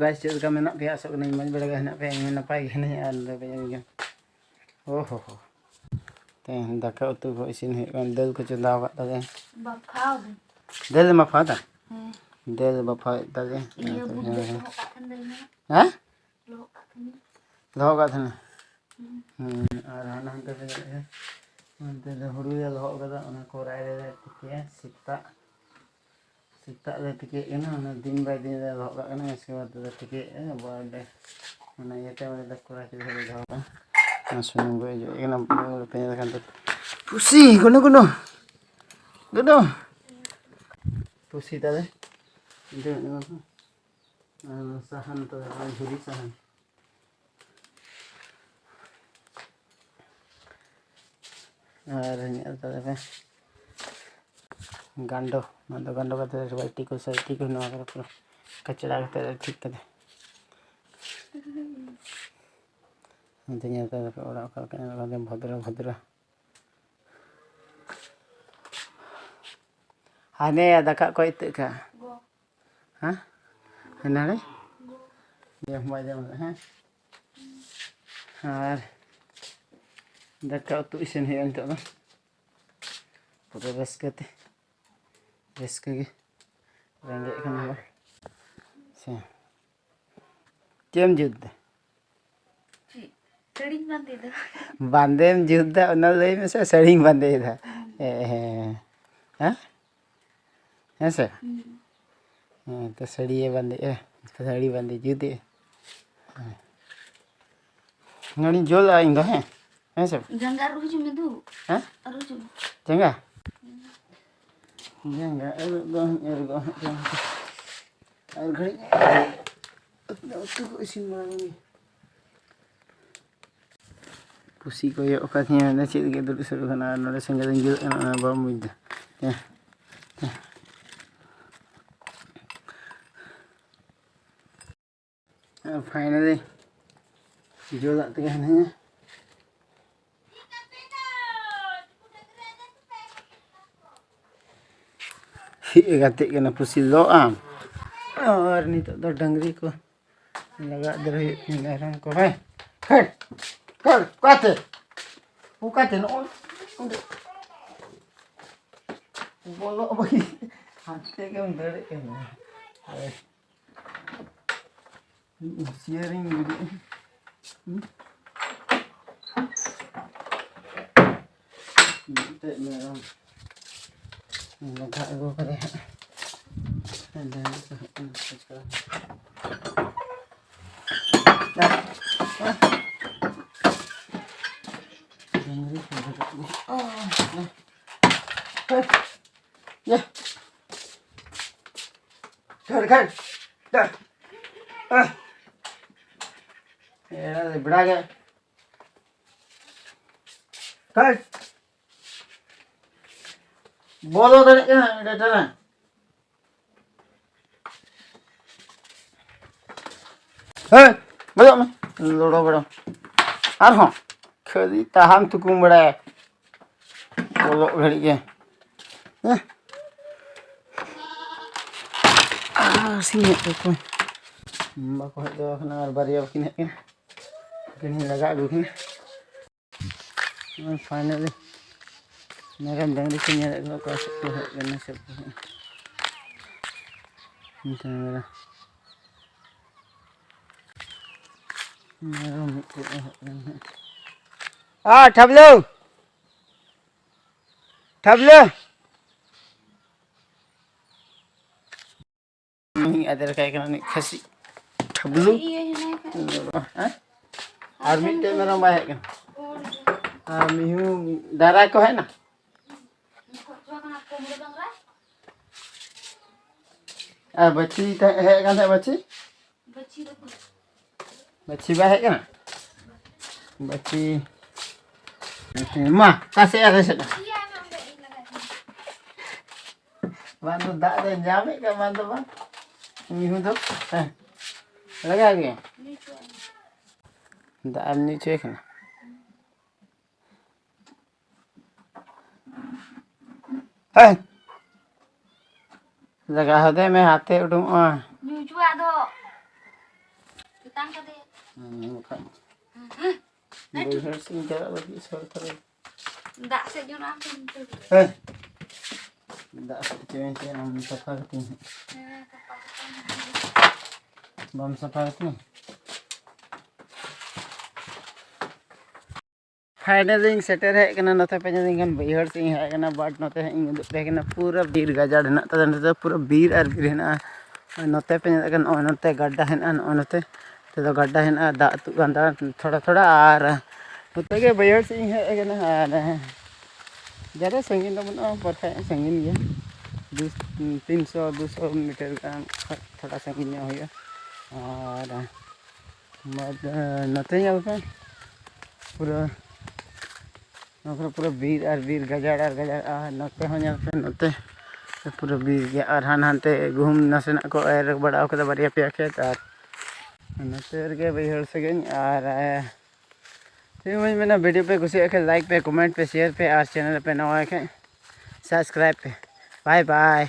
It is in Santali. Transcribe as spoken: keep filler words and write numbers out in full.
ᱜᱟᱭᱥ, ᱪᱮᱫ ᱞᱮᱠᱟ ᱢᱮᱱᱟᱜ ᱯᱮᱭᱟ? ᱟᱥᱚᱜ ᱠᱟᱹᱱᱟᱹᱧ ᱢᱚᱡᱽ ᱵᱟᱲᱟ ᱜᱮ ᱦᱮᱱᱟᱜ ᱯᱮᱭᱟ᱾ ᱤᱧ ᱦᱚᱸ ᱱᱟᱯᱟᱭ ᱜᱮ ᱦᱮᱱᱟᱹᱧᱟ᱾ ᱟᱨ ᱫᱚ ᱵᱮᱱ ᱜᱮ, ᱳ ᱦᱳ ᱦᱳ, ᱛᱮᱦᱮᱧ ᱫᱟᱠᱟ ᱩᱛᱩ ᱠᱚ ᱤᱥᱤᱱ ᱦᱩᱭᱩᱜ ᱠᱟᱱᱟ᱾ ᱫᱟᱹᱞ ᱠᱚ ᱪᱚᱸᱫᱟᱣ ᱟᱠᱟᱫ ᱛᱟᱞᱮᱭᱟ᱾ ᱵᱟᱯᱷᱟᱣ ᱫᱟᱹᱧ᱾ ᱫᱟᱹᱞ ᱮᱢ ᱵᱟᱯᱷᱟᱣ ᱫᱟ? ᱦᱮᱸ᱾ ᱫᱟᱹᱞ ᱵᱟᱯᱷᱟᱣᱮᱫ ᱛᱟᱞᱮᱭᱟ᱾ ᱤᱭᱟᱹ ᱵᱩᱴ ᱫᱚ ᱫᱚᱦᱚ ᱠᱟᱜ ᱛᱟᱦᱮᱱ ᱫᱟᱹᱧ ᱦᱟᱸᱜ᱾ ᱦᱮᱸ? ᱫᱚᱦᱚ ᱠᱟᱜ ᱛᱟᱦᱮᱱᱟ᱾ ᱫᱚᱦᱚ ᱠᱟᱜ ᱛᱟᱦᱮᱱᱟ᱾ ᱦᱩᱸ᱾ ᱦᱩᱸ, ᱟᱨ ᱦᱟᱱᱟ ᱦᱟᱱᱛᱮ ᱯᱮ ᱧᱮᱞᱮᱫᱼᱟ, ᱚᱱᱛᱮ ᱫᱚ ᱦᱩᱲᱩ ᱞᱮ ᱞᱚᱦᱚᱫ ᱠᱟᱫᱟ, ᱚᱱᱟ ᱠᱚ ᱨᱟᱭ ᱨᱮᱞᱮ ᱛᱤᱠᱤᱭᱟ᱾ ᱥᱮᱛᱟᱜ, ᱥᱮᱛᱟᱜ ᱞᱮ ᱛᱤᱠᱤᱭᱮᱫ ᱠᱟᱱᱟ, ᱚᱱᱟ ᱫᱤᱱ ᱵᱟᱭ ᱫᱤᱱ ᱞᱮ ᱞᱚᱦᱚᱫ ᱠᱟᱜ ᱠᱟᱱᱟ, ᱤᱥᱠᱮ ᱵᱟᱫᱽ ᱛᱮᱫᱚ ᱛᱤᱠᱤᱭᱮᱫ ᱠᱟᱱᱟ᱾ ᱟᱵᱟᱨ ᱚᱸᱰᱮ ᱚᱱᱟ ᱤᱭᱟᱹᱛᱮ ᱚᱸᱰᱮ ᱫᱚ ᱠᱚᱲᱟ ᱪᱩᱞᱦᱟᱹ ᱞᱮ ᱫᱚᱦᱚ ᱠᱟᱜᱼᱟ᱾ ᱚᱱᱟ ᱥᱩᱱᱩᱢ ᱠᱚ ᱚᱡᱚᱜ ᱠᱟᱱᱟ, ᱯᱮᱸᱭᱟᱡᱽ ᱞᱮᱠᱷᱟᱱ ᱫᱚ᱾ ᱯᱩᱥᱤ, ᱜᱩᱰᱩ, ᱜᱩᱰᱩ, ᱜᱩᱰᱩ᱾ ᱯᱩᱥᱤ ᱛᱟᱞᱮ᱾ ᱟᱨ ᱥᱟᱦᱟᱱ ᱛᱚ, ᱡᱷᱩᱨᱤ ᱥᱟᱦᱟᱱ᱾ ᱟᱨ ᱧᱮᱞ ᱛᱟᱞᱮ ᱯᱮ ᱜᱟᱸᱰᱚ, ᱱᱚᱣᱟ ᱫᱚ ᱜᱟᱸᱰᱚ ᱠᱟᱛᱮ ᱨᱮ ᱵᱟᱹᱞᱴᱤ ᱠᱚ ᱥᱟᱹᱞᱴᱤ ᱠᱚ ᱱᱚᱣᱟ ᱠᱚᱨᱮ ᱯᱩᱨᱟᱹ ᱠᱟᱪᱲᱟ ᱠᱟᱛᱮ ᱞᱮ ᱴᱷᱤᱠ ᱠᱟᱫᱟ᱾ ᱚᱱᱛᱮ ᱧᱮᱞ ᱛᱟᱞᱮ ᱯᱮ ᱚᱲᱟᱜ ᱚᱠᱟ ᱞᱮᱠᱟ ᱧᱮᱞᱚᱜ ᱠᱟᱱᱟ, ᱵᱷᱚᱫᱽᱨᱚ ᱵᱷᱚᱫᱽᱨᱚ᱾ ᱦᱟᱱᱮ ᱫᱟᱠᱟ ᱚᱠᱚᱭ ᱤᱛᱟᱹᱜ ᱠᱟᱜᱼᱟ? ᱦᱮᱸ? ᱦᱮᱱᱟᱲᱮ? ᱡᱚᱢ ᱵᱟᱭ ᱡᱚᱢ ᱞᱮᱫᱟ, ᱦᱮᱸ? ᱟᱨ ᱫᱟᱠᱟ ᱩᱛᱩ ᱤᱥᱤᱱ ᱦᱩᱭᱩᱜᱼᱟ ᱱᱤᱛᱚᱜ ᱫᱚ᱾ ᱯᱩᱨᱟᱹ ᱨᱟᱹᱥᱠᱟᱹ ᱛᱮ, ᱨᱟᱹᱥᱠᱟᱹ ᱜᱮ᱾ ᱨᱮᱸᱜᱮᱡ ᱠᱟᱱᱟ ᱵᱚ᱾ ᱥᱮ ᱪᱮᱫ ᱮᱢ ᱡᱩᱛ ᱫᱟ? ᱪᱮᱫ? ᱥᱟᱹᱲᱤᱧ ᱵᱟᱸᱫᱮᱭᱮᱫᱟ᱾ ᱵᱟᱸᱫᱮᱢ ᱡᱩᱛ ᱫᱟ, ᱚᱱᱟ ᱞᱟᱹᱭ ᱢᱮᱥᱮ, ᱥᱟᱹᱲᱤᱧ ᱵᱟᱸᱫᱮᱭᱮᱫᱟ᱾ ᱦᱮᱸ, ᱦᱮᱸ, ᱦᱮᱸ? ᱦᱮᱸ ᱥᱮ? ᱦᱩᱸ᱾ ᱦᱮᱸ, ᱛᱚ ᱥᱟᱹᱲᱤᱭᱮ ᱵᱟᱸᱫᱮᱜᱼᱟ, ᱥᱟᱹᱲᱤ ᱵᱟᱸᱫᱮ ᱡᱩᱛᱮᱜᱼᱟ᱾ ᱦᱮᱸ᱾ ᱱᱚᱰᱮᱧ ᱡᱩᱞᱟ ᱤᱧ ᱫᱚ, ᱦᱮᱸ? ᱦᱮᱸ ᱥᱮ? ᱡᱟᱸᱜᱟ ᱟᱹᱨᱩᱵ ᱦᱤᱡᱩᱜ ᱢᱮ ᱫᱩ᱾ ᱦᱮᱸ? ᱟᱹᱨᱩᱵ ᱦᱤᱡᱩᱜ ᱢᱮ᱾ ᱡᱟᱸᱜᱟ? ᱡᱟᱸᱜᱟ ᱟᱹᱨᱩᱵ ᱫᱚ ᱟᱹᱨᱩᱵᱚᱜᱼᱟ ᱦᱟᱸᱜ ᱛᱟᱭᱚᱢ ᱛᱮ᱾ ᱟᱨ ᱜᱷᱟᱹᱲᱤᱡ ᱩᱛᱩ ᱠᱚ ᱤᱥᱤᱱ ᱵᱟᱲᱟ ᱞᱮᱱ ᱜᱮ᱾ ᱯᱩᱥᱤ ᱠᱚᱭᱚᱜ ᱟᱠᱟᱫᱤᱧᱟ, ᱢᱮᱱᱫᱟ ᱪᱮᱫ ᱞᱟᱹᱜᱤᱫ ᱫᱩᱲᱩᱵ ᱥᱩᱨᱩᱜ ᱠᱟᱱᱟ ᱟᱨ ᱱᱚᱰᱮ ᱥᱮᱸᱜᱮᱞ ᱤᱧ ᱡᱩᱞᱮᱫ ᱠᱟᱱᱟ, ᱚᱱᱟ ᱵᱟᱢ ᱵᱩᱡᱽ ᱫᱟ᱾ ᱦᱮᱸ᱾ ᱯᱷᱟᱭᱱᱟᱞᱤ ᱡᱩᱞᱟᱜ ᱛᱮᱜᱮ ᱦᱮᱱᱟᱹᱧᱟ᱾ ᱪᱮᱫ ᱮ ᱜᱟᱛᱮᱜ ᱠᱟᱱᱟ ᱯᱩᱥᱤ ᱫᱚ ᱟᱢ? ᱟᱨ ᱱᱤᱛᱚᱜ ᱫᱚ ᱰᱟᱹᱝᱨᱤ ᱠᱚ ᱞᱟᱜᱟᱜ ᱫᱟᱲᱮ ᱦᱩᱭᱩᱜ ᱛᱤᱧ ᱢᱮᱨᱚᱢ ᱠᱚ, ᱦᱮᱸ᱾ ᱦᱮᱸ, ᱦᱮᱸ, ᱚᱠᱟᱛᱮ? ᱚᱠᱟᱛᱮ? ᱱᱚᱜᱼᱚᱭ ᱚᱸᱰᱮ ᱵᱚᱞᱚᱜ ᱵᱟᱹᱜᱤ, ᱦᱟᱱᱛᱮ ᱜᱮᱢ ᱫᱟᱹᱲᱮᱫ ᱠᱟᱱᱟ᱾ ᱟᱨ ᱦᱩᱸᱥᱤᱭᱟᱹᱨᱤᱧ ᱵᱩᱡᱷᱟᱹᱣ᱾ ᱦᱩᱸ? ᱢᱤᱫᱴᱮᱡ ᱢᱮᱨᱚᱢ ᱞᱟᱜᱟ ᱟᱹᱜᱩ ᱠᱟᱫᱮ ᱦᱟᱸᱜ᱾ ᱰᱟᱹᱝᱨᱤ ᱠᱚ ᱦᱮᱡ ᱠᱟᱱᱟ, ᱠᱷᱚᱡ ᱠᱟᱱᱟ᱾ ᱰᱟᱹᱝᱨᱤ ᱠᱚ ᱞᱟᱜᱟ ᱟᱹᱜᱩ᱾ ᱚ, ᱦᱮᱸ᱾ ᱦᱮᱸ᱾ ᱭᱟ᱾ ᱠᱷᱟᱹᱲ, ᱠᱷᱟᱹᱲ᱾ ᱫᱟᱹᱲ᱾ ᱟᱦ᱾ ᱮ, ᱵᱮᱲᱟ ᱜᱮ᱾ ᱠᱷᱟᱹᱲ᱾ ᱵᱚᱞᱚ ᱫᱟᱲᱮᱭᱟᱜ ᱠᱟᱱᱟ, ᱰᱟᱴᱟ ᱨᱮ᱾ ᱦᱮᱸ, ᱵᱚᱞᱚᱜ ᱢᱮ᱾ ᱞᱚᱲᱚ ᱵᱚᱲᱚ᱾ ᱟᱨᱦᱚᱸ᱾ ᱠᱷᱟᱹᱞᱤ ᱛᱟᱦᱟᱢ ᱛᱩᱠᱩᱢ ᱵᱟᱲᱟᱭᱟ᱾ ᱚᱞᱚᱜ ᱜᱷᱟᱹᱲᱤᱡ ᱜᱮ᱾ ᱦᱮᱸ᱾ ᱟᱨ ᱥᱤᱧ ᱦᱮᱡ ᱠᱟᱠᱚ᱾ ᱵᱟᱠᱚ ᱦᱮᱡ ᱪᱟᱵᱟ ᱠᱟᱱᱟ, ᱟᱨ ᱵᱟᱨᱭᱟ ᱵᱟᱹᱠᱤᱱ ᱦᱮᱡ ᱠᱟᱱᱟ᱾ ᱩᱱᱠᱤᱱ ᱞᱟᱜᱟ ᱟᱹᱜᱩ ᱠᱤᱱᱟ᱾ ᱱᱚᱜᱼᱚᱭ finally ᱢᱮᱨᱚᱢ ᱰᱟᱹᱝᱨᱤ ᱠᱚ ᱧᱮᱞᱮᱫ ᱠᱚᱣᱟ, ᱚᱠᱟ ᱥᱮᱫ ᱠᱚ ᱦᱮᱡ ᱠᱟᱱᱟ ᱥᱮ ᱵᱟᱠᱚ ᱦᱮᱡ ᱠᱟᱱᱟ᱾ ᱚᱱᱛᱮ ᱢᱮᱨᱚᱢ᱾ ᱢᱮᱨᱚᱢ ᱢᱤᱫᱴᱮᱡ ᱮ ᱦᱮᱡ ᱞᱮᱱ ᱛᱟᱦᱮᱸᱫ᱾ ᱟ, ᱴᱷᱟᱵᱞᱩ! ᱴᱷᱟᱵᱞᱩ! ᱩᱱᱤ ᱟᱫᱮᱨ ᱠᱟᱭ ᱠᱟᱱᱟ, ᱩᱱᱤ ᱠᱷᱟᱹᱥᱤ ᱴᱷᱟᱵᱞᱩ᱾ ᱤᱭᱟᱹ ᱦᱮᱱᱟᱭ ᱠᱷᱟᱱ᱾ ᱦᱮᱸ? ᱟᱨ ᱢᱤᱫᱴᱮᱡ ᱢᱮᱨᱚᱢ ᱵᱟᱭ ᱦᱮᱡ ᱠᱟᱱᱟ᱾ ᱟᱨ ᱢᱤᱦᱩ ᱫᱟᱨᱟ ᱠᱚ ᱦᱮᱡ ᱮᱱᱟ᱾ ᱟᱨ ᱵᱟᱹᱪᱤ ᱛᱟᱦᱮᱸ, ᱦᱮᱡ ᱠᱟᱱ ᱛᱟᱦᱮᱸᱫ ᱵᱟᱹᱪᱤ? ᱵᱟᱹᱪᱤ ᱵᱟᱭ ᱦᱮᱡ ᱠᱟᱱᱟ? ᱵᱟᱹᱪᱤ᱾ ᱢᱟ, ᱚᱠᱟ ᱥᱮᱫ ᱟᱞᱮ ᱥᱮᱫ? ᱵᱟᱝ ᱫᱚ ᱫᱟᱜ ᱫᱚᱭ ᱧᱟᱢᱮᱫ ᱠᱟᱱ, ᱵᱟᱝ ᱫᱚ ᱵᱟᱝ᱾ ᱢᱤᱦᱩ ᱫᱚ, ᱦᱮᱸ᱾ ᱞᱟᱜᱟᱣ ᱜᱮ᱾ ᱫᱟᱜ ᱮᱢ ᱧᱩ ᱦᱚᱪᱚᱭᱮ ᱠᱟᱱᱟ᱾ ᱦᱮᱸ᱾ ᱡᱟᱭᱜᱟ ᱦᱚᱫᱮ ᱢᱮ, ᱦᱟᱛᱮ ᱩᱰᱩᱝᱚᱜᱼᱟ᱾ ᱧᱩ ᱦᱚᱪᱚᱣᱟᱜ ᱫᱚ᱾ ᱵᱟᱝ ᱠᱟᱫᱮᱭᱟ᱾ ᱦᱮᱸ, ᱵᱟᱠᱷᱟᱱ ᱦᱮᱸ᱾ ᱵᱟᱹᱭᱦᱟᱹᱲ ᱥᱮᱫ ᱤᱧ ᱪᱟᱞᱟᱜ ᱞᱟᱹᱜᱤᱫ ᱥᱚᱨ ᱛᱷᱚᱨ᱾ ᱫᱟᱜ ᱥᱮᱫ ᱡᱚᱱᱟᱜ ᱟᱢ ᱛᱚ᱾ ᱦᱮᱸ᱾ ᱫᱟᱜ ᱥᱮᱫ ᱪᱮᱫ ᱮᱢ ᱪᱮᱫ ᱟᱢ ᱥᱟᱯᱷᱟ ᱠᱟᱹᱛᱤᱧ ᱦᱟᱸᱜ᱾ ᱦᱮᱸ, ᱥᱟᱯᱷᱟ ᱠᱟᱛᱮ᱾ ᱵᱟᱢ ᱥᱟᱯᱷᱟ ᱠᱟᱹᱛᱤᱧᱟ? ᱯᱷᱟᱭᱱᱟᱞᱤ ᱤᱧ ᱥᱮᱴᱮᱨ ᱦᱮᱡ ᱟᱠᱟᱱᱟ ᱱᱚᱛᱮ ᱯᱮ ᱧᱮᱞ ᱞᱮᱱᱠᱷᱟᱱ ᱵᱟᱹᱭᱦᱟᱹᱲ ᱥᱮᱫ ᱤᱧ ᱦᱮᱡ ᱟᱠᱟᱱᱟ, but ᱱᱚᱛᱮ ᱦᱟᱸᱜ ᱤᱧ ᱩᱫᱩᱜ ᱯᱮ ᱠᱟᱱᱟ, ᱯᱩᱨᱟᱹ ᱵᱤᱨ ᱜᱟᱡᱟᱲ ᱦᱮᱱᱟᱜ ᱛᱟᱞᱮ ᱱᱚᱛᱮ ᱫᱚ, ᱯᱩᱨᱟᱹ ᱵᱤᱨ ᱟᱨ ᱵᱤᱨ ᱦᱮᱱᱟᱜᱼᱟ᱾ ᱟᱨ ᱱᱚᱛᱮ ᱯᱮ ᱧᱮᱞ ᱠᱟᱱᱟ, ᱱᱚᱜᱼᱚᱭ ᱱᱚᱛᱮ ᱜᱟᱰᱟ ᱦᱮᱱᱟᱜᱼᱟ, ᱱᱚᱜᱼᱚᱭ ᱱᱚᱛᱮ ᱱᱚᱛᱮ ᱫᱚ ᱜᱟᱰᱟ ᱦᱮᱱᱟᱜᱼᱟ, ᱫᱟᱜ ᱟᱹᱛᱩᱜ ᱠᱟᱱ ᱛᱟᱦᱮᱱᱟ ᱛᱷᱚᱲᱟ ᱛᱷᱚᱲᱟ᱾ ᱟᱨ ᱱᱚᱛᱮ ᱜᱮ ᱵᱟᱹᱭᱦᱟᱹᱲ ᱥᱮᱫ ᱤᱧ ᱦᱮᱡ ᱟᱠᱟᱱᱟ᱾ ᱟᱨ ᱡᱟᱫᱟ ᱥᱟᱺᱜᱤᱧ ᱫᱚ ᱵᱟᱹᱱᱩᱜᱼᱟ, ᱵᱟᱠᱷᱟᱡ ᱥᱟᱺᱜᱤᱧ ᱜᱮᱭᱟ, ᱫᱩ ᱛᱤᱱᱥᱚ ᱫᱩᱥᱚ ᱢᱤᱴᱟᱨ ᱜᱟᱱ ᱠᱷᱚᱡ ᱛᱷᱚᱲᱟ ᱥᱟᱺᱜᱤᱧ ᱧᱚᱜ ᱦᱩᱭᱩᱜᱼᱟ᱾ ᱟᱨ ᱵᱟᱫ, ᱱᱚᱛᱮ ᱧᱮᱞ ᱯᱮ, ᱯᱩᱨᱟᱹ ᱱᱚᱣᱟ ᱠᱚᱨᱮ ᱯᱩᱨᱟᱹ ᱵᱤᱨ ᱟᱨ ᱵᱤᱨ, ᱜᱟᱡᱟᱲ ᱟᱨ ᱜᱟᱡᱟᱲ᱾ ᱟᱨ ᱱᱚᱛᱮ ᱦᱚᱸ ᱧᱮᱞ ᱯᱮ, ᱱᱚᱛᱮ ᱯᱩᱨᱟᱹ ᱵᱤᱨ ᱜᱮᱭᱟ᱾ ᱟᱨ ᱦᱟᱱ ᱦᱟᱱᱛᱮ ᱜᱩᱦᱩᱢ ᱱᱟᱥᱮᱱᱟᱜ ᱠᱚ ᱮᱨ ᱵᱟᱲᱟ ᱠᱟᱫᱟ, ᱵᱟᱨᱭᱟ ᱯᱮᱭᱟ ᱠᱷᱮᱛ᱾ ᱟᱨ ᱱᱚᱛᱮ ᱨᱮᱜᱮ ᱵᱟᱹᱭᱦᱟᱹᱲ ᱥᱟᱹᱜᱟᱹᱧ᱾ ᱟᱨ ᱪᱮᱫ ᱦᱚᱸ ᱵᱟᱹᱧ ᱢᱮᱱᱟ, ᱵᱷᱤᱰᱤᱭᱳ ᱯᱮ ᱠᱩᱥᱤᱭᱟᱜ ᱠᱷᱟᱱ ᱞᱟᱭᱤᱠ ᱯᱮ, ᱠᱚᱢᱮᱱᱴ ᱯᱮ, ᱥᱮᱭᱟᱨ ᱯᱮ, ᱟᱨ ᱪᱮᱱᱮᱞ ᱯᱮ ᱱᱟᱣᱟ ᱠᱷᱟᱱ ᱥᱟᱵᱥᱠᱨᱟᱭᱤᱵᱽ ᱯᱮ᱾ ᱵᱟᱭ ᱵᱟᱭ᱾